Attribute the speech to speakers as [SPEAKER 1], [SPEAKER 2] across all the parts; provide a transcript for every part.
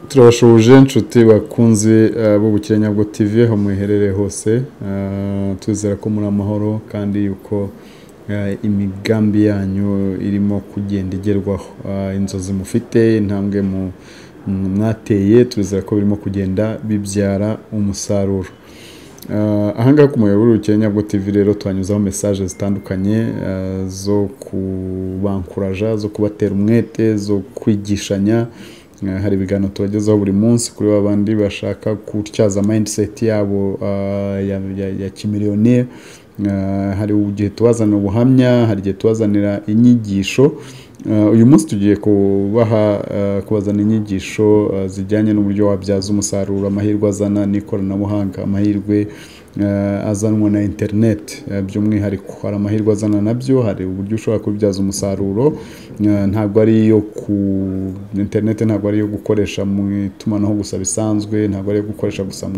[SPEAKER 1] Turabashoje inshuti bakunze b'Ubukire Nyabwo TV aho muherereye hose, tuzera ko muri amahoro kandi yuko imigambi yanyu irimo kugenda igerwaho, inzozi mufite, intambwe mwateye, tuzera ko birimo kugenda bibyara umusaruro. Ahangaha ku muyoboro w'Ubukire Nyabwo TV rero tuhanyuzaho message zitandukanye zo kubankuraja, zo kubatera umwete, zo kwigishanya. Hari ibiganiro tubagezaho buri munsi kuri babandi bashaka gutyaza mindset yabo ya kimiliyoneri. Hari igihe tubazanira ubuhamya, hari igihe tubazanira inyigisho. Uyu munsi tugiye kubaha kubazana inyigisho zijyanye n'uburyo wabyaza umusaruro amahirwe azana n'ikoranabuhanga, amahirwe azanwa na internet by'umwihariko. Hari amahirwe azana nabyo, hari uburyo ushobora kubibyaza umusaruro. Ntabwo ari iyo ku internet, ntabwo ari iyo gukoresha mu itumanaho gusa bisanzwe, ntabwo ari iyo gukoresha gusa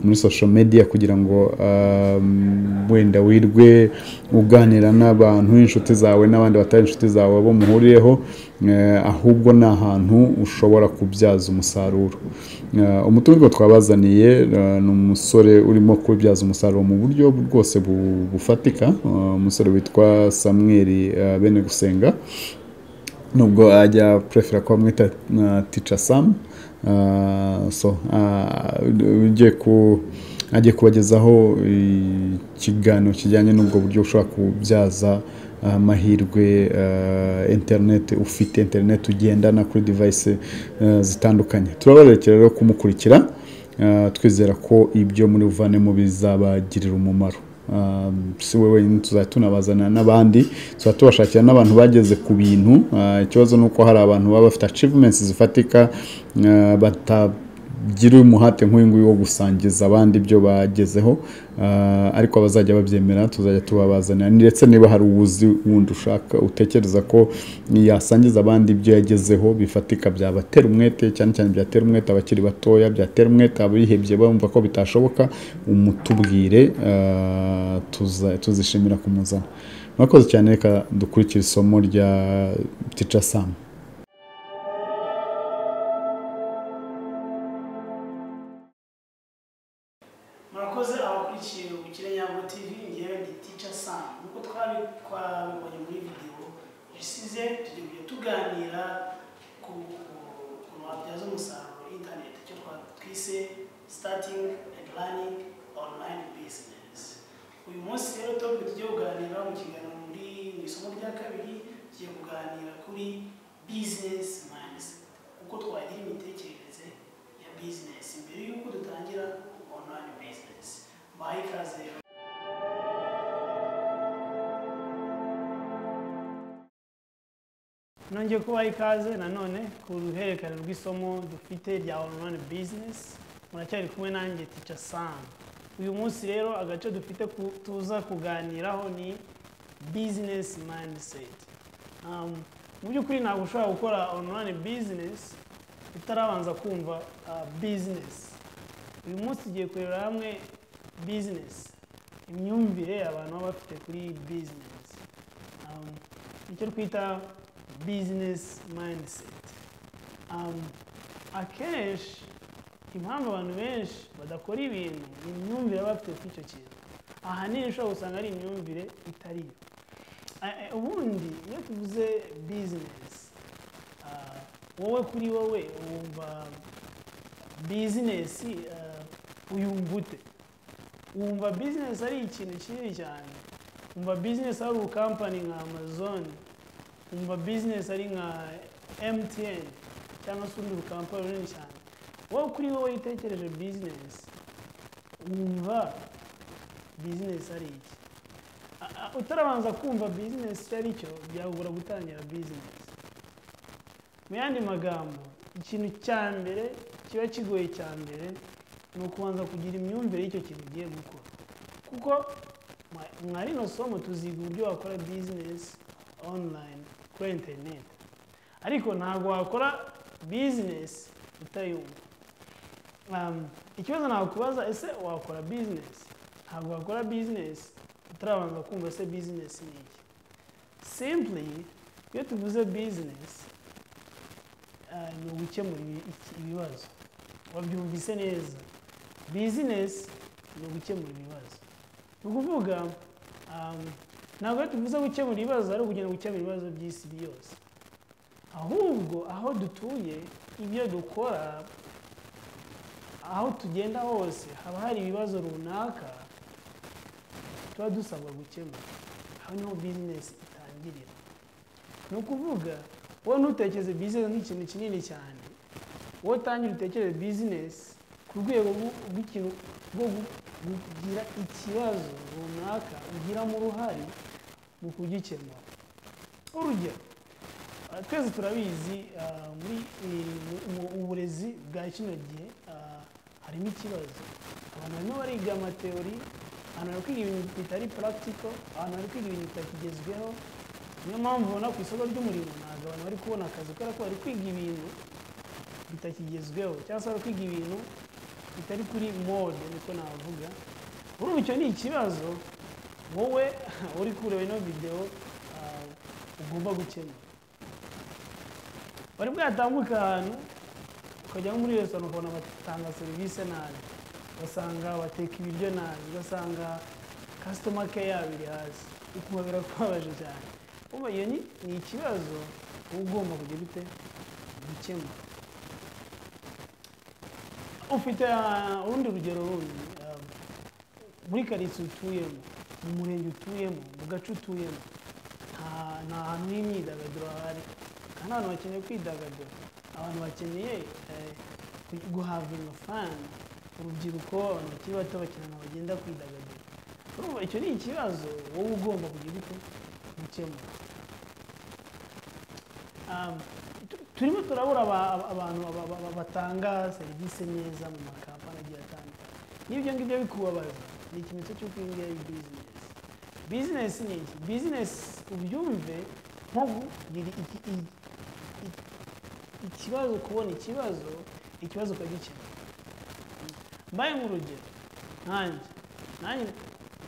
[SPEAKER 1] muri social media kugira ngo wenda wirwe uganira n'abantu, inshuti zawe n'abandi batari inshuti zawe bo muhuriyeho, ahubwo ni ahantu ushobora kubyaza umusaruro. Umutungo twabazaniye ni umusore urimo kubyaza umusaruro mu buryo bwose bufatika, umusore witwa Samuel Bene Gusenga, nubwo ajya prefera ko bamwita Teacher Sam. Agiye kubagezaho ikiganiro kijyanye n'ubwo buryo ushobora kubyaza amahirwe internet ufite, internet ugendana kuri device zitandukanye. Turabarekera rero kumukurikira, twizera ko ibyo muri buvanemo bizabagirira umumaro. Si we wenyine, tuzajya tunabazana n'abandi, tuzajya tubashakira n'abantu bageze ku bintu. Ikibazo ni uko hari abantu baba bafite achievements zifatika, batagira umuhate nk'uyu nguyu wo gusangiza abandi ibyo bagezeho, ariko abazajya babyemera tuzajya tubabazanira. Ndetse niba hari uwuzi wundi ushaka utekereza ko yasangiza abandi ibyo yagezeho bifatika, byabatera umwete, cyane cyane byatera umwete abakiri batoya, byatera umwete abihebye bumva ko bitashoboka, umutubwire, tuzishimira kumuzana. Murakoze cyane, reka dukurikire isomo rya Teacher Sam.
[SPEAKER 2] Murakoze abakurikiye Ubukire Nyabwo TV, ngewe ndi Teacher Sam. Nkuko twabibonye muri video isize, tugiye kujya tuganira ku kuntu wabyaza umusaruro internet, icyo twise starting and learning online business. Uyu munsi rero topic tugiye kuganira mu kiganiro mu isomo rya kabiri, tugiye kuganira kuri business mindset, uko twagira imitekerereze ya business mbere y'uko dutangira online business. Mbahaye ikaze rero. Nongeye kubaha ikaze nanone ku ruhererekane rw'isomo dufite rya online business. Muracyari kumwe nanjye Teacher Sam. Uyu munsi rero agace dufite tuza kuganiraho ni business mindset. Mu by'ukuri ntabwo ushobora gukora online business utarabanza kumva business. Uyu munsi tugiye kurebera hamwe business, imyumvire abantu baba bafite kuri business, icyo twita business mindset. Akenshi impamvu abantu benshi badakora ibintu ni imyumvire baba bafite kuri icyo kintu. Ahanini ushobora gusanga ari imyumvire itari yo. Ubundi iyo tuvuze business, wowe kuri wowe wumva business uyumva ute? Wumva business ari ikintu kinini cyane, wumva business ari urukampani nka Amazon, wumva business ari nka MTN cyangwa se urundi rukampani runini cyane. Wowe kuri wowe utekereje business, wumva business ari iki? Utarabanza kumva business icyo ari cyo, byagora gutangira business. Mu yandi magambo, ikintu cya mbere kiba kigoye cya mbere ni ukubanza kugira imyumvire y'icyo kintu ugiye gukora, kuko mwa rino somo tuziga uburyo wakora business online kuri internet, ariko ntabwo wakora business utayumva. Ikibazo nakubaza, ese wakora business? Ntabwo wakora business utarabanza kumva se business ni iki. Simply iyo tuvuze business, ni ugukemura ibibazo. Wabyumvise neza, bizinesi ni ugukemura ibibazo. Ni ukuvuga ntabwo iyo tuvuze gukemura ibibazo ari ukugenda gukemura ibibazo by'isi yose, ahubwo aho dutuye, ibyo dukora, aho tugenda hose haba hari ibibazo runaka tuba dusabwa gukemura. Aho niho bizinesi itangirira. Ni ukuvuga wowe ntutekereze bizinesi nk'ikintu kinini cyane, wowe utangira utekereze bizinesi ku rwego rw'ikintu rwo kugira ikibazo runaka ugiramo uruhare mu kugikemura. Urugero, twese turabizi, muri uburezi bwa kino gihe harimo ikibazo. Abantu barimo bariga amateori, abantu bari kwiga ibintu bitari practical, abantu bari kwiga ibintu bitakigezweho. Niyo mpamvu ubona ku isoko ry'umurimo ntabwo abantu bari kubona akazi, kubera ko bari kwiga ibintu bitakigezweho, cyangwa se bari kwiga ibintu bitari kuri mode, niko navuga. Urumva icyo ni ikibazo wowe uri kureba ino video ugomba gukemura. Wari bwatambuka ahantu ukajya nko muri resitora ukabona batanga serivisi nabi, ugasanga bateka ibiryo nabi, ugasanga customer care yabo iri hasi, ukumva birakubabaje cyane. Urumva iyo ni ikibazo uba ugomba kugira ute gukemura. Ufite urundi rugero rundi, muri karitsiye utuyemo, mu murenge utuyemo, mu gace utuyemo, nta hantu h'imyidagaduro hahari, kandi abantu bakeneye kwidagadura, abantu bakeneye guhavinga fun, urubyiruko, abantu bakiri bato bakeneye ahantu bagenda kwidagadura. Urumva icyo ni ikibazo wowe ugomba kugira ute gukemura. Turimo turabura abantu batanga serivisi neza mu makampani agiye atandukanye. N'ibyo ngibyo bikubabaza ni ikimenyetso cy'uko iyi ngiyi ari bizinesi. Bizinesi ni iki? Bizinesi ubyumve nko kugira ikibazo, kubona ikibazo, ikibazo ukagikemura. Mbaye nk'urugero,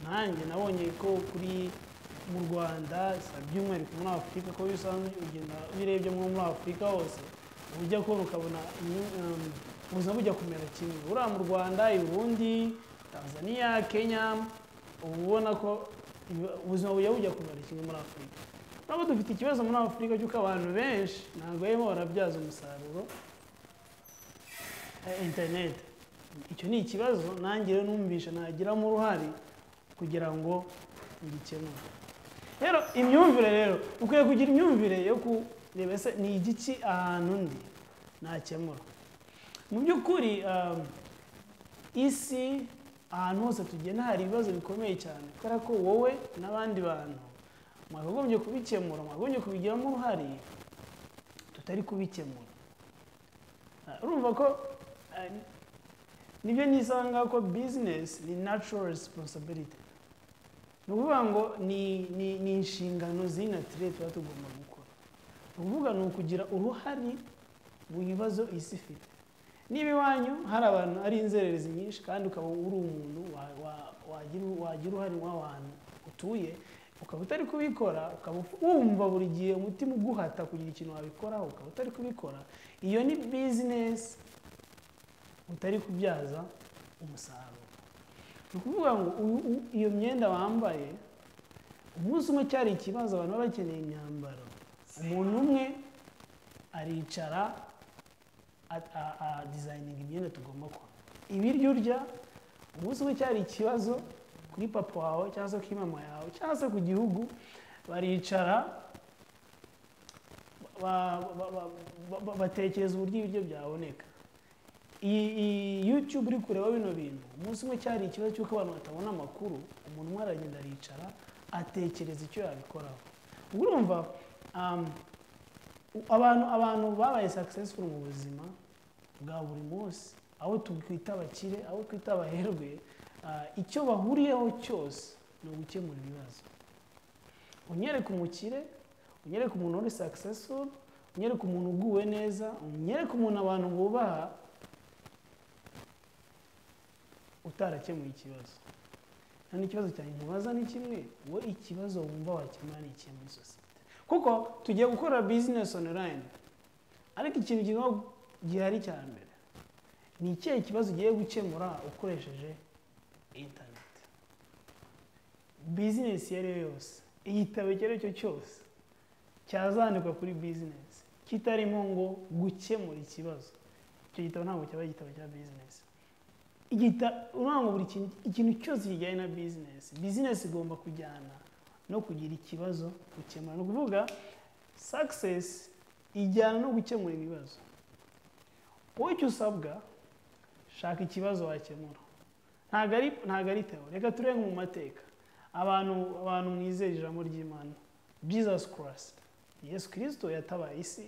[SPEAKER 2] nkanjye nabonye ko kuri mu Rwanda, by'umwihariko muri Afurika, ko bisanzwe ugenda ubirebye nko muri Afurika hose, ujya kubona ukabona ubuzima bujya kumera kimwe. Uriya mu Rwanda, i Burundi, Tanzania, Kenya, uba ubona ko ubuzima bujya kumera kimwe muri Afurika. Nubwo dufite ikibazo muri Afurika cy'uko abantu benshi ntabwo barimo barabyaza umusaruro internet. Icyo ni ikibazo nanjye rero numvisha nagiramo uruhare kugira ngo ngikemure. Rero imyumvire, rero ukwiye kugira imyumvire yo kureba ese ni igiki ahantu ndi nakemura. Mu by'ukuri isi ahantu hose tugenda hari ibibazo bikomeye cyane, kubera ko wowe n'abandi bantu mwakagombye kubikemura, mwakagombye kubigiramo uruhare, tutari kubikemura. Urumva ko nibyo nisanga ko business ni natural responsibility. Ni ukuvuga ngo ni inshingano z'inatirere tuba tugomba gukora. Ni ukuvuga ni ukugira uruhare mu bibazo isi ifite. Niba iwanyu hari abantu ari inzererezi nyinshi kandi ukaba uri umuntu wagira uruhare mu bantu utuye, ukaba utari kubikora, ukaba wumva buri gihe umutima uguhata kugira ikintu wabikoraho, ukaba utari kubikora, iyo ni business utari kubyaza umusaruro. Ni ukuvuga ngo iyo myenda wambaye, umunsi umwe cyari ikibazo, abantu baba bakeneye imyambaro, umuntu umwe aricara a designinga imyenda tugomba kwambara. Ibiryo urya, umunsi umwe cyari ikibazo kuri papa wawe cyangwa se kuri mama yawe cyangwa se ku gihugu, baricara batekereza uburyo ibiryo byaboneka. Iyi YouTube uri kureba bino bintu, umunsi umwe cyari ikibazo cy'uko abantu batabona amakuru, umuntu umwe aragenda aricara atekereza icyo yabikoraho. Ubwo urumva, abantu babaye successful mu buzima bwa buri munsi, abo twita abakire, abo twita abaherwe, icyo bahuriyeho cyose ni ugukemura ibibazo. Unyereke umukire, unyereke umuntu uri successful, unyereke umuntu uguwe neza, unyereke umuntu abantu bubaha utarakemuye ikibazo. Nta n'ikibazo cyanjye nkubaza ni kimwe, wowe ikibazo wumva wakemura ni ikihe muri sosiyete? Kuko tugiye gukora business online. Ariko ikintu kimwe gihari cya mbere ni ikihe kibazo ugiye gukemura ukoresheje internet. Business iyo ari yo yose, igitabo icyo ari cyo cyose cyazandikwa kuri business kitarimo ngo gukemura ikibazo, icyo gitabo ntabwo cyaba igitabo cya business. Urangwa buri ikintu cyose kijyanye na business, business igomba kujyana no kugira ikibazo gukemura. Ni ukuvuga success ijyana no gukemura ibibazo. Wowe icyo usabwa, shaka ikibazo wakemura. Ntabwo ari teo. Reka turebe mu mateka abantu mwizera ijambo ry'Imana, Jesus Christ, Yesu Kristo yatabaye isi,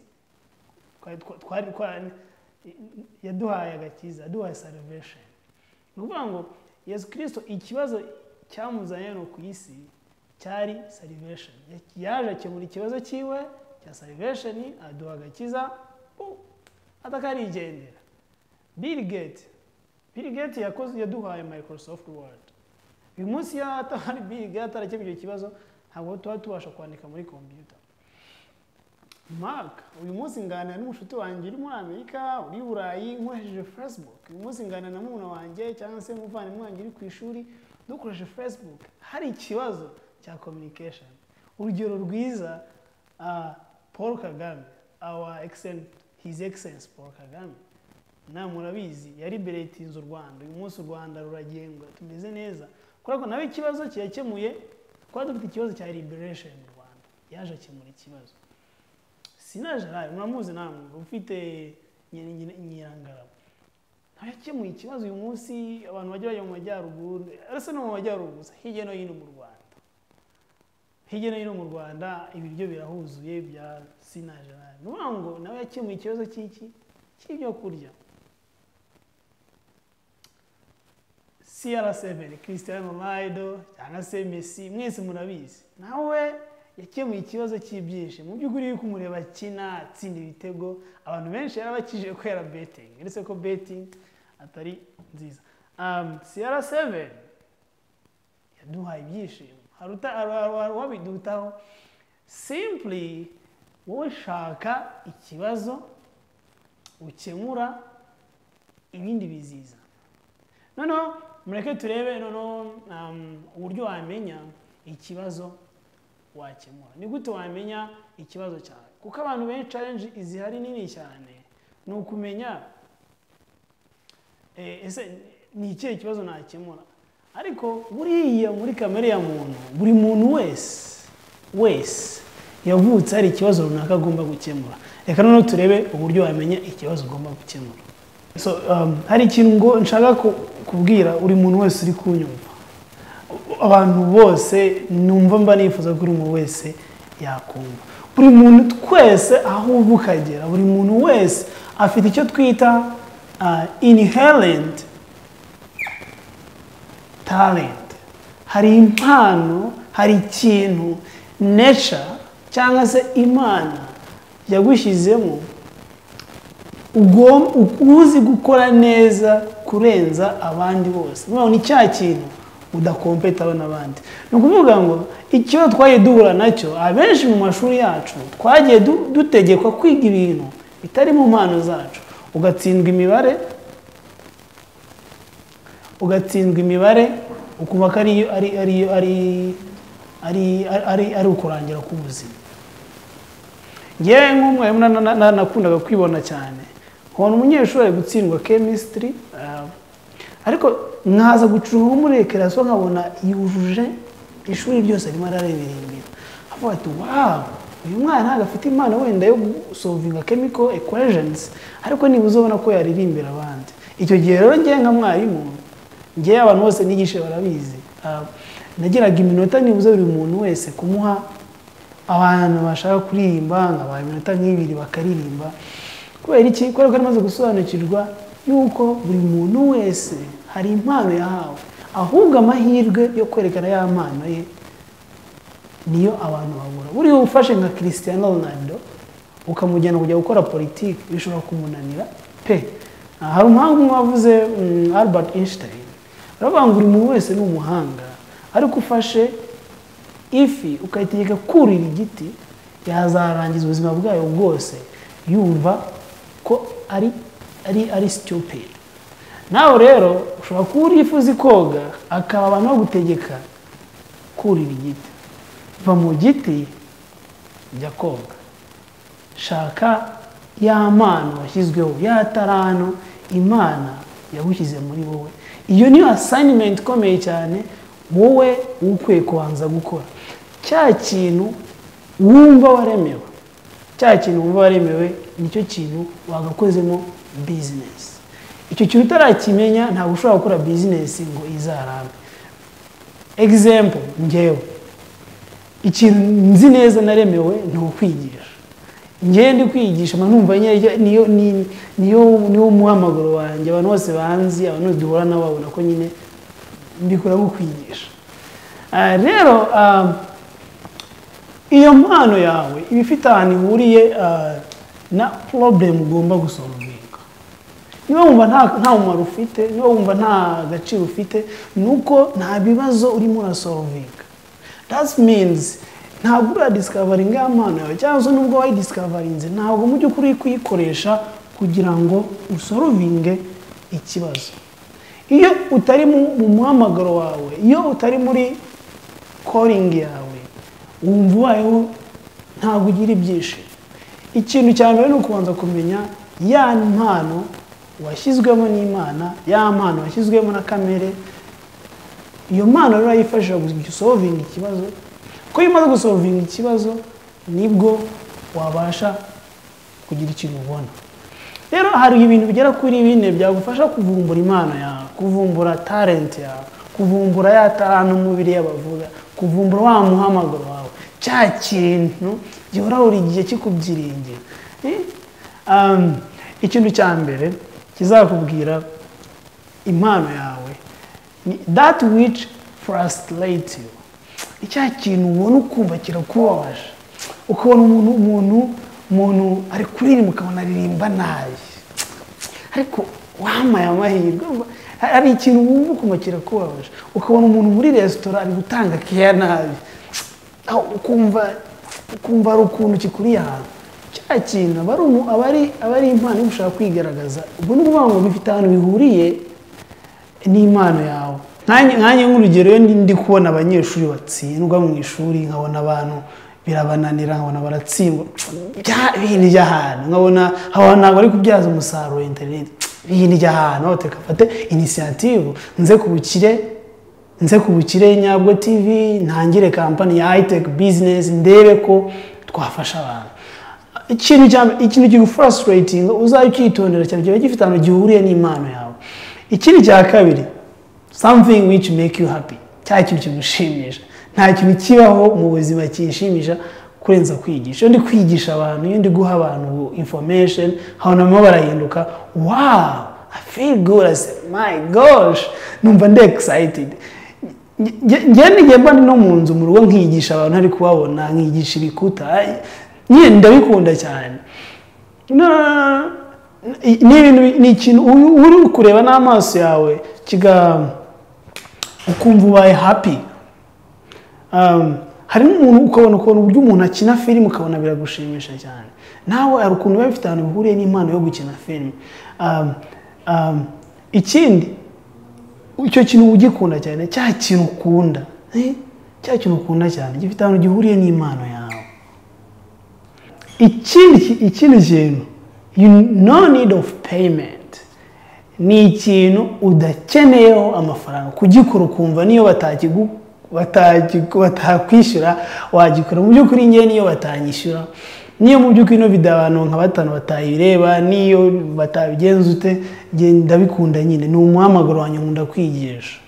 [SPEAKER 2] yaduhaye agakiza, yaduhaye salvation. Ni ukuvuga ngo Yesu Kristo ikibazo cyamuzanye hano ku isi cyari salvation. Yaje akemura ikibazo cyiwe cya salvation, aduha agakiza, atakarigendera. Bill Gates yakoze, yaduhaye Microsoft Word. Uyu munsi atari Bill Gates atarakemura icyo kibazo, ntabwo tuba tubasha kwandika muri computer. Mark, uyu munsi nganira n'umushuti wanjye uri muri Amerika, uri Burayi, nkoresheje Facebook. Uyu munsi nganira na murumuna wanjye cyangwa se umuvandimwe wanjye uri ku ishuri, dukoresheje Facebook. Hari ikibazo cya communication. Urugero rwiza, Paul Kagame, His Excellency Paul Kagame, nawe murabizi, yariberetinze u Rwanda. Uyu munsi u Rwanda ruragengwa, tumeze neza. Kubera ko nawe ikibazo cyakemuye, twari dufite ikibazo cya liberation mu Rwanda, yaje akemura ikibazo. Sina Gerard, muramuzi namwe, ufite Nyirangarama, nawe yakemuye ikibazo. Uyu munsi abantu bajya bajya mu majyaruguru, ariko no mu majyaruguru gusa, hirya no hino mu Rwanda, hirya no hino mu Rwanda ibiryo birahuzuye bya Sina Gerard. Ni ukuvuga ngo nawe yakemuye ikibazo cy'iki cy'ibyo kurya. CR7, Cristiano Ronaldo cyangwa se Messi, mwese murabizi, nawe yakemuye ikibazo cy'ibyishimo. Mu by'ukuri iyo kumureba akina atsinda ibitego, abantu benshi yarabakije ko yara betting, uretse ko betting atari nziza. CR7 yaduhaye ibyishimo, hari uwabidutaho. Simply wowe shaka ikibazo ukemura, ibindi biziza. Noneho mureke turebe noneho uburyo wamenya ikibazo wakemura. Ni gute wamenya ikibazo cyawe? Kuko abantu benshi challenge izihari nini cyane ni ukumenya ese ni ikihe kibazo nakemura. Ariko buriya muri kamere ya muntu, buri muntu wese yavutse hari ikibazo runaka agomba gukemura. Reka noneho turebe uburyo wamenya ikibazo ugomba gukemura. So hari ikintu ngo nshaka kubwira uri muntu wese uri kunyumva, abantu bose numva mba nifuza ko umuntu wese yakumva. Buri muntu twese aho uva ukagera, buri muntu wese afite icyo twita inherent talent. Hari impano, hari ikintu nature cyangwa se Imana yagushyizemo uzi gukora neza kurenza abandi bose. Ni cya kintu udakompeta n'abandi. Ni ukuvuga ngo icyo twagiye duhura nacyo, abenshi mu mashuri yacu twagiye dutegekwa kwiga ibintu bitari mu mpano zacu. Ugatsindwa imibare, ukumva ko ari ukurangira k'ubuzima. Ngewe nk'umwarimu nakundaga kwibona cyane, nkabona umunyeshuri ari gutsindwa chemistry, ariko nkaza gucunga muri recreation nkabona yujuje ishuri ryose arimo ararebera. Avuga ati wow, uyu mwana ntabwo afite impano wenda yo gusolvinga chemical equations, ariko niba uzobona ko yaririmbira abandi. Icyo gihe rero ngewe nka mwarimu, ngewe abantu bose nigishe barabizi, nagiraga iminota nibuze buri muntu wese kumuha abantu bashaka kuririmba, nkabaha iminota nk'ibiri bakaririmba. Kubera iki? Kubera ko namaze gusobanukirwa yuko buri muntu wese hari impano yahawe, ahubwo amahirwe yo kwerekana ya mpano ye niyo abantu babura. Buriya ufashe nka Cristiano Ronaldo ukamujyana kujya gukora politiki, bishobora kumunanira pe. Hari umuhanga umwe wavuze, Albert Einstein, aravuga ngo buri muntu wese ni umuhanga, ariko ufashe ifi ukayitegeka kurira igiti, yazarangiza ubuzima bwayo bwose yumva ari stupid. Nawe rero ushobora kuba urifuza koga, akaba abantu bagutegeka kurira igiti. Va mu giti jya koga, shaka ya mpano washyizweho, ya tarano Imana yagushyize muri wowe. Iyo niyo assignment ikomeye cyane wowe ukwiye kubanza gukora. Cya kintu wumva waremewe, cya kintu wumva waremewe nicyo kintu wagakozemo business. Icyo kintu utarakimenya ntabwo ushobora gukora business ngo izarambe. Example, njyewe ikintu nzi neza naremewe ni ukwigisha. Njyewe ndi kwigisha numva niyo muhamagaro wanjye, abantu bose banzi, abantu duhura nabo babona ko nyine mbikora nko kwigisha. Rero iyo mpano yawe iba ifite ahantu ihuriye na problem ugomba gusolvinga. Niba wumva nta mumaro ufite, niba wumva nta gaciro ufite, nuko nta bibazo urimo urasolvinga. That means ntabwo uradiscoveringa ya mpano yawe, cyangwa se nubwo wayidiscoverinze ntabwo mu by'ukuri uri kuyikoresha kugira ngo usolvinge ikibazo. Iyo utari mu muhamagaro wawe, iyo utari muri calling yawe, wumva ubayeho ntabwo ugira ibyishimo. Ikintu cya mbere ni ukubanza kumenya ya mpano washyizwemo n'Imana, ya mpano washyizwemo na kamere. Iyo mpano rero yifashisha gusolvinga ikibazo. Ko iyo umaze gusolvinga ikibazo nibwo wabasha kugira ikintu ubona. Rero hari ibintu bigera kuri bine byagufasha kuvumbura impano yawe, kuvumbura talent yawe, kuvumbura ya talent umubiri y'abavuga, kuvumbura wa muhamagaro wawe, cya kintu gihora buri gihe kikubyiringira. Ikintu cya mbere kizakubwira impano yawe ni that which frustrates you. Icya kintu ubona ukumva kirakubabaje, ukabona umuntu ari kuririmba ukabona aririmba nabi, ariko wamaye amahirwe. Hari ikintu wumva ukumva kirakubabaje, ukabona umuntu muri resitora ari gutanga keya nabi, ukumva ari ukuntu kikuriye ahantu. Cya kintu aba ari impano yo gushaka kwigaragaza. Ubwo ni ukuvuga ngo bifite ahantu bihuriye n'impano yawe. Nkanjye nk'urugero, iyo ndi kubona abanyeshuri batsindwa mu ishuri, nkabona abantu birabananira, nkabona baratsindwa, ibintu by'ahantu, nkabona abantu ntabwo bari kubyaza umusaruro internet, ibintu by'ahantu, aho reka mfate initiative nze ku Bukire Nyabwo TV, ntangire company ya high tech business, ndebe ko twafasha abantu. Ikintu kigufrustrating uzajya ucyitondera cyane, kiba gifite ahantu gihuriye n'impano yawe. Ikindi cya kabiri, something which make you happy, cya kintu kigushimisha. Nta kintu kibaho mu buzima kinshimisha kurenza kwigisha. Iyo ndi kwigisha abantu, iyo ndi guha abantu information, nkabona barimo barahinduka, wow, I feel good, I say, my gosh, numva ndi excited. Njye n'igihe mba ndi no mu nzu mu rugo nkigisha abantu ntari kubabona, nkigisha ibikuta, nyine ndabikunda cyane. Ni ikintu uri kureba n'amaso yawe ukumva ubaye happy. Hari n'umuntu ukabona ukuntu uburyo umuntu akina filime ukabona biragushimisha cyane. Nawe hari ukuntu biba bifite ahantu bihuriye n'impano yo gukina filime. Ikindi icyo kintu ugikunda cyane, cya kintu ukunda, cya kintu ukunda cyane gifite ahantu gihuriye n'impano yawe. Ikindi kintu, you no need of payment, ni ikintu udakeneyeho amafaranga kugikora, ukumva niyo batakwishyura wagikora. Mu by'ukuri njye niyo batanyishyura, niyo mu by'ukuri ino video abantu nka batanu batayireba, niyo batabigenza ute, njye ndabikunda nyine, ni umuhamagaro wanjye, nkunda kwigisha.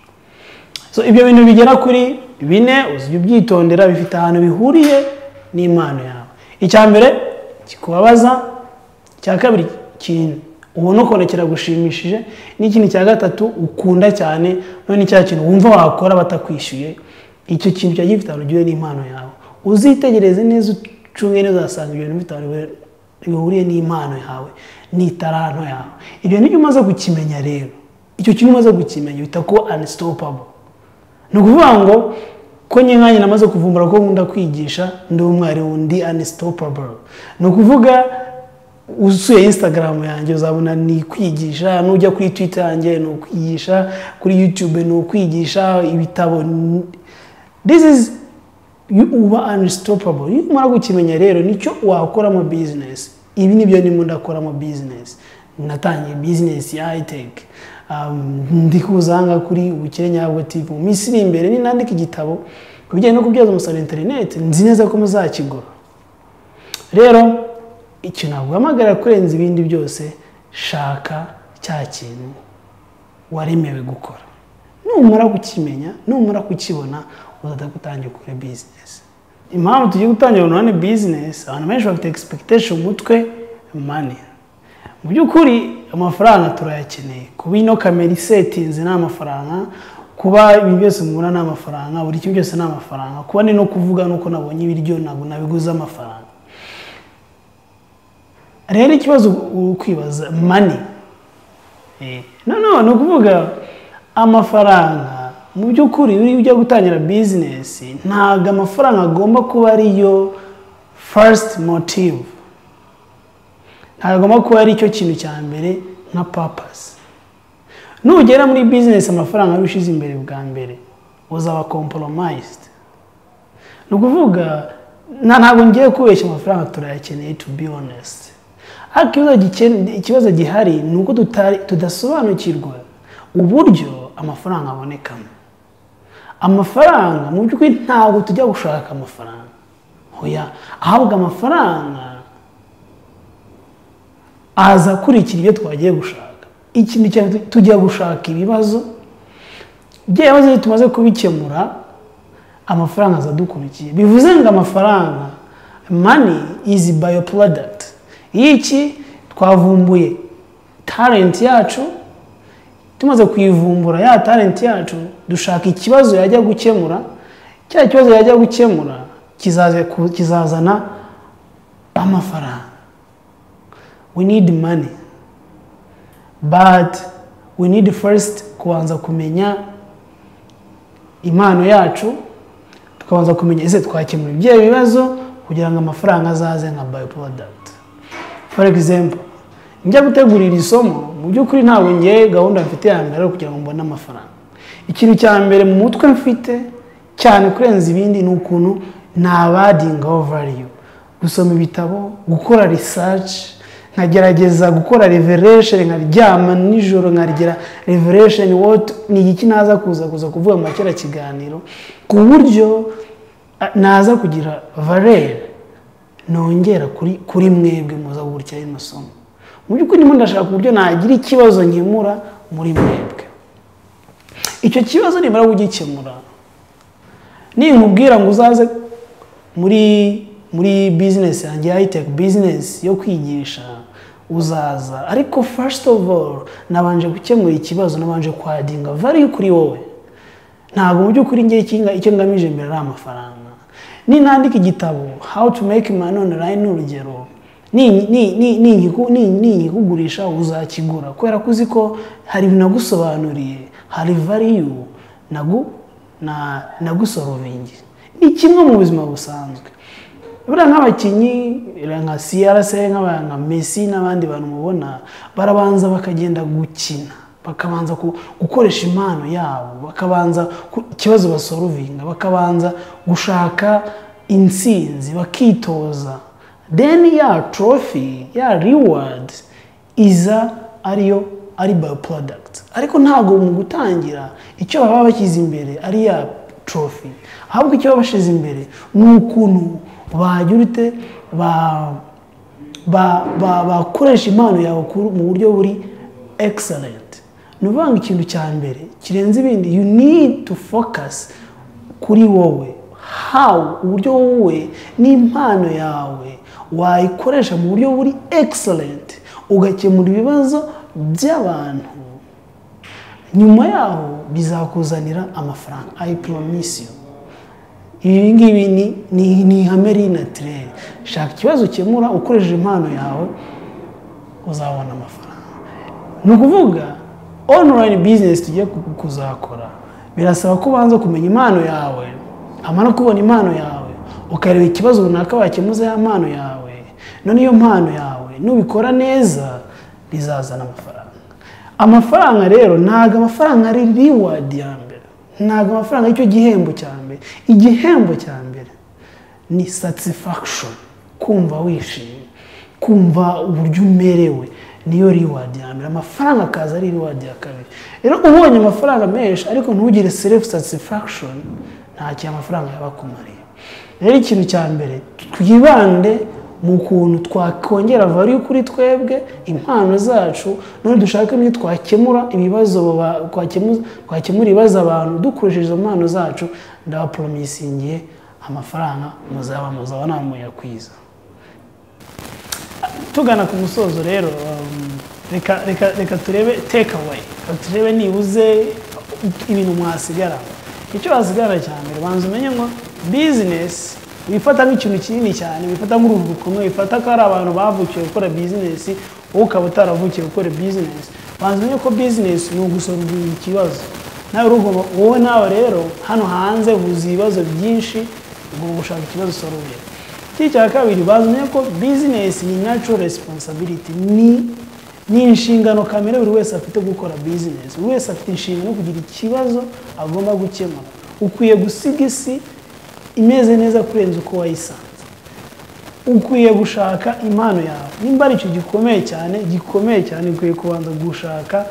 [SPEAKER 2] So ibyo bintu bigera kuri bine uzajya ubyitondera, bifite ahantu bihuriye n'impano yawe. Icya mbere kikubabaza, icya kabiri kintu ubona ukuntu kiragushimishije, n'ikindi cya gatatu ukunda cyane, none cya kintu wumva wakora batakwishyuye. Icyo kintu cya gifite ahantu gihuriye n'impano yawe. Uzitegereze neza, ucunge neza, uzasanga ibyo bintu bifite ahantu bihuriye n'impano yawe n'itaranto yawe. Ibyo nibyo umaze kukimenya rero, icyo kintu umaze kukimenya bita ko unstoppable. Ni ukuvuga ngo ko nkanjye namaze kuvumbura ko nkunda kwigisha, ndi umwarimu, ndi unstoppable. Ni ukuvuga Usuye Instagram yanjye uzabona ni kwigisha, nujya kuri Twitter yanjye ni ukwigisha, kuri YouTube ni ukwigisha ibitabo. This is uba unstoppable. Iyo umara gukimenya rero nicyo wakora mu business. Ibi nibyo ndimo ndakora mu business. Natangiye business ya high-tech. Ndi kuzanga kuri Ubukire Nyabwo TV. Mu minsi iri imbere ninandika igitabo ku bijyanye no kubyaza umusaruro internet, nzi neza ko muzakigura. Rero icyo naguhamagara kurenza ibindi byose, shaka cya kintu waremewe gukora. Numara kukimenya, numara kukibona, uzajya gutangira ukore business. Impamvu tugiye gutangira online business, abantu benshi bafite expectation mu mutwe money. Mu by'ukuri amafaranga turayakeneye. Kuba ino kamera isetinze ni amafaranga, kuba ibintu byose mubona ni amafaranga, buri kintu cyose ni amafaranga, kuba ni no kuvuga nuko nabonye ibiryo ntabwo nabiguze amafaranga. Rero ikibazo ukwibaza money. No, ni ukuvuga amafaranga mu by'ukuri uri ujya gutangira business, ntabwo amafaranga agomba kuba ariyo first motive. Ntabwo agomba kuba ari cyo kintu cya mbere nka purpose. Nugera muri business amafaranga ari ushize imbere bwa mbere, uzaba compromised. Ni ukuvuga ntabwo ngiye kubeshya, amafaranga turayakeneye, to be honest. Ariko ikibazo gihari ni uko tudasobanukirwa uburyo amafaranga abonekamo. Amafaranga mu by'ukuri ntabwo tujya gushaka amafaranga, oya, ahubwo amafaranga aza akurikira ibyo twagiye gushaka. Ikintu cyane tujya gushaka ibibazo, bya bibazo tumaze kubikemura, amafaranga aza adukurikiye. Bivuze ngo amafaranga, money is byproduct. Iki twavumbuye talent yacu, tumaze kuyivumbura ya talent yacu, dushaka ikibazo yajya gukemura. Cya kibazo yajya gukemura kizazana amafaranga. We need money, but we need first kubanza kumenya impano yacu, tukabanza kumenya ese twakemura ibyo bibazo kugira ngo amafaranga azaze nka byproduct. For example, njya gutegurira isomo, mu by'ukuri ntabwo ngiye gahunda mfite ya mbere kugira ngo mbone amafaranga. Ikintu cya mbere mu mutwe mfite cyane kurenza ibindi ni ukuntu naba-addingaho value, gusoma ibitabo, gukora research, nkagerageza gukora revelation, nkaryama nijoro nkagira revelation what ni iki naza kuza kuvuga mu kera kiganiro, ku buryo naza kugira valeur nongera kuri mwebwe muza gukurikira ino somo. Mu by'ukuri ndimo ndashaka uburyo nagira ikibazo nkemura muri mwebwe. Icyo kibazo nimara kugikemura, ninkubwira ngo uzaze muri business yanjye high tech business yo kwigisha, uzaza. Ariko first of all nabanje gukemura ikibazo, nabanje kwa-addinga value kuri wowe. Ntabwo mu by'ukuri ngiye icyo ngamije mbere ari amafaranga. Ninandika igitabo how to make money online, urugero, ninkikugurisha uzakigura kubera ko uzi ko hari ibintu nagusobanuriye, hari value nagusolvingi. Ni kimwe mu buzima busanzwe. Buriya nk'abakinnyi nka CRC, nka Messi n'abandi bantu mubona, barabanza bakagenda gukina, bakabanza gukoresha impano yabo, bakabanza ikibazo basolvinga, bakabanza gushaka intsinzi, bakitoza. Then ya trophy, ya reward iza ariyo ari byproduct. Ariko ntabwo mu gutangira icyo baba bashyize imbere ari ya trophy, ahubwo icyo baba bashyize imbere ni ukuntu bagira ute bakoresha impano yawe mu buryo buri excellent. Ni ukuvuga ngo ikintu cya mbere kirenze ibindi, you need to focus kuri wowe, how uburyo wowe n'impano yawe wayikoresha mu buryo buri excellent, ugakemura ibibazo by'abantu. Nyuma yaho bizakuzanira amafaranga. I promise you. Ibi ngibi ni ihame riri naturel. Shaka ikibazo ukemura ukoresheje impano yawe, uzabona amafaranga. Ni ukuvuga online business tugiye kuzakora birasaba ko ubanza kumenya impano yawe, amara kubona impano yawe ukareba ikibazo runaka wakemuza ya mpano yawe. None iyo mpano yawe Nubikora neza bizazana amafaranga. Amafaranga rero ntago amafaranga ari reward ya mbere, ntago amafaranga aricyo gihembo cya mbere. Igihembo cya mbere ni satisfaction, kumva wishimye, kumva uburyo umerewe, niyo reward ya mbere. Amafaranga akaza ari reward ya kabiri. Rero ubonye amafaranga menshi ariko ntugire self satisfaction, nta kintu amafaranga yabakumariye. Rero ikintu cya mbere twibande mu kuntu twakongera value kuri twebwe, impano zacu, none dushake ibyo twakemura ibibazo, twakemura ibibazo abantu dukoresheje izo mpano zacu. Ndabapromisingiye amafaranga muzaba namuyakwiza. Tugana ku musozo rero, reka turebe take away, reka turebe nibuze ibintu mwasigara. Icyo wasigara cya mbere, banza umenye ngo business wifata nk'ikintu kinini cyane, wifata nk'uruhu rukomeye, wifata ko ari abantu bavukiye gukora business, wowe ukaba utaravukiye gukora business. Banza umenye ko business ni ugusolvinga ikibazo. Nawe urugomba, wowe nawe rero hano hanze huzuye ibibazo byinshi, ugomba gushaka ikibazo usolvinga. Ikindi cya kabiri, banza umenye ko business ni natural responsibility, ni inshingano kamere buri wese afite gukora business. Buri wese afite inshingano yo kugira ikibazo agomba gukemura. Ukwiye gusiga isi imeze neza kurenza uko wayisanze. Ukwiye gushaka impano yawe, nimba ari icyo gikomeye cyane, gikomeye cyane, ukwiye kubanza gushaka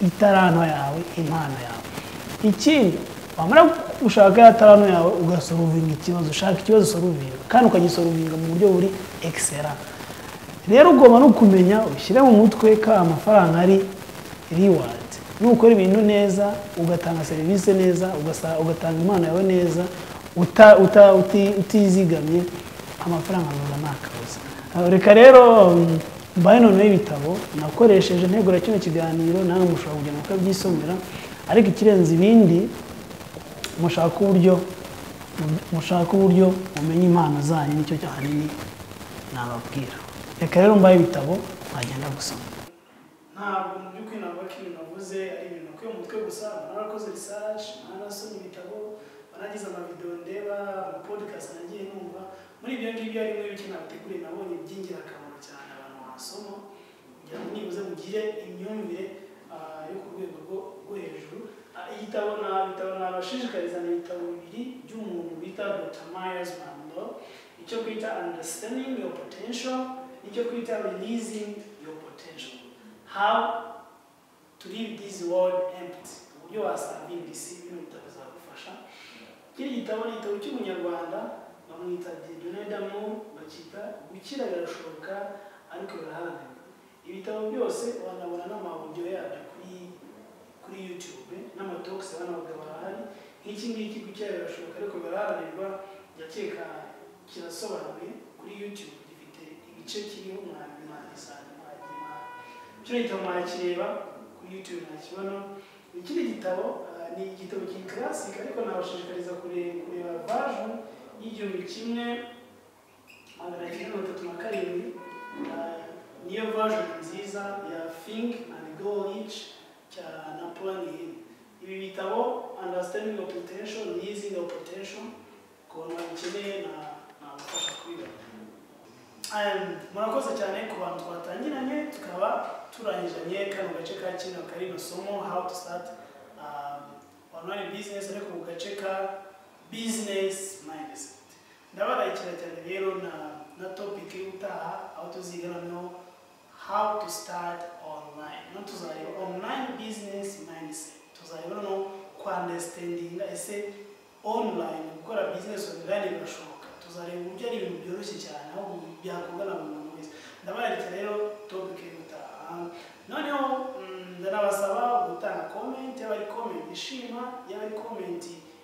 [SPEAKER 2] itaranto yawe, impano yawe. Ikindi, wamara gushaka ya taranto yawe ugasolvinga ikibazo, ushaka ikibazo usolvinga kandi ukagisolvinga mu buryo buri excellent. Rero ugomba no kumenya, ushyire mu mutwe ko amafaranga ari reward. Nukora ibintu neza, ugatanga serivisi neza, ugatanga impano yawe neza, utizigamye, amafaranga azaza nta kabuza. Reka rero mbaye noneho ibitabo nakoresheje ntegura kino kiganiro, nawe mushobora kugenda mukabyisomera. Ariko ikirenze ibindi, mushaka uburyo mumenye impano zanyu, nicyo ahanini nababwira. Reka rero mbaye ibitabo mwagenda gusoma. Ntabwo mu by'ukuri navuga ko ibintu navuze ari ibintu nakuye mu mutwe gusa, narakoze research, narasomye ibitabo, naragize amavideo ndeba, amapodcast nagiye numva. Muri ibyo ngibyo harimo ibiki nabateguriye nabonye by'ingirakamaro cyane abantu basoma, kugira ngo nibuze mugire imyumvire yo ku rwego rwo hejuru. Igitabo ibitabo nabashishikariza ni ibitabo bibiri by'umuntu bita Dr. Myles Munroe, icyo kwita Understanding Your Potential n'icyo kwita Releasing Your Potential, How to Leave This World Empty, uburyo waservinga isi. Bino bitabo bizagufasha. Kiri gitabo ni igitabo cy'umunyarwanda bamwita Dieudonné Damour, bakita Gukira Birashoboka Ariko Biraharanirwa. Ibitabo byose wanabona n'amaudio yabyo kuri YouTube, n'amatalks bano bagabo barahari. Nk'iki ngiki Gukira Birashoboka Ariko Biraharanirwa, ndakeka kirasobanuye kuri YouTube, gifite igice kiriho mwagisanga, kino gitabo mwakireba kuri YouTube ntakibona. Ikindi gitabo ni igitabo kiri classic, ariko nabashishikariza kureba version y'1937, niyo version nziza ya Think and Grow Rich cya Napoleon Hill. Ibi bitabo Understanding Your Potential, Releasing Your Potential, ku bantu babikeneye nabafasha kubibona. Murakoze cyane ku bantu twatangiranye tukaba turangijanye kano gace ka kino karino somo how to start online business, ariko mu gace ka business mindset. Ndabarayikira cyane rero na topic y'ubutaha, aho tuziga noneho how to start online. No tuzareba online business mindset, tuzareba noneho ku understanding ese online gukora business online birashoboka. Tuzareba uburyo ari ibintu byoroshye cyane aho byakorwa na buri muntu wese. Ndabararika rero topic y'ubutaha. Noneho ndanabasaba gutanga comment, yaba ari comment ishima, yaba ari comment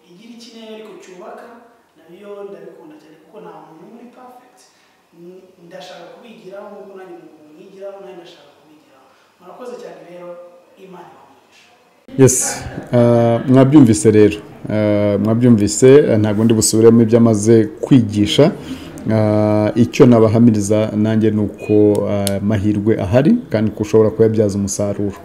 [SPEAKER 2] igira ikinenge ariko cyubaka, nayo ndabikunda cyane kuko nta muntu uri perfect. Ndashaka kubigiraho nk'uko nanjye mwigiraho, nanjye ndashaka kubigiraho. Murakoze cyane rero, Imana ibahe.
[SPEAKER 1] Yes, mwabyumvise rero, mwabyumvise, ntabwo ndi busubiremo ibyo amaze kwigisha. Icyo nabahamiriza nanjye ni uko amahirwe ahari kandi ko ushobora kuyabyaza umusaruro.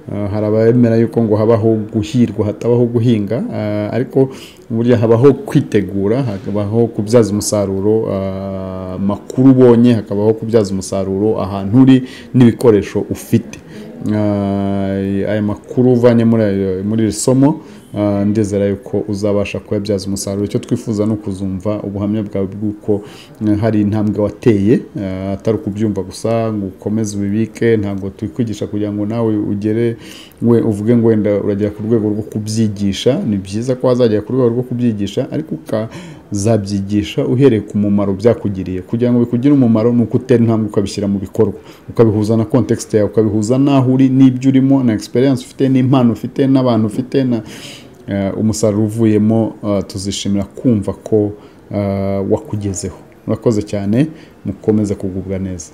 [SPEAKER 1] Hari abemera yuko ngo habaho guhirwa hatabaho guhinga, ariko burya habaho kwitegura, hakabaho kubyaza umusaruro amakuru ubonye, hakabaho kubyaza umusaruro ahantu uri n'ibikoresho ufite. Aya makuru uvanye muri iri somo, ndizera yuko uzabasha kuyabyaza umusaruro. Icyo twifuza ni ukuzumva ubuhamya bwawe bw'uko hari intambwe wateye, atari ukubyumva gusa ngo ukomeze ubibike. Ntabwo tukwigisha kugira ngo nawe ugere we uvuge ngo wenda uragera ku rwego rwo kubyigisha. Ni byiza ko wazagera ku rwego rwo kubyigisha, ariko ukazabyigisha uhereye ku mumaro byakugiriye. Kugira ngo bikugire umumaro ni uko utera intambwe ukabishyira mu bikorwa, ukabihuza na context yawe, ukabihuza n'aho uri n'ibyo urimo na experience ufite n'impano ufite n'abantu ufite na umusaruro uvuyemo. Tuzishimira kumva ko wakugezeho. Murakoze cyane, mukomeze kugubwa neza.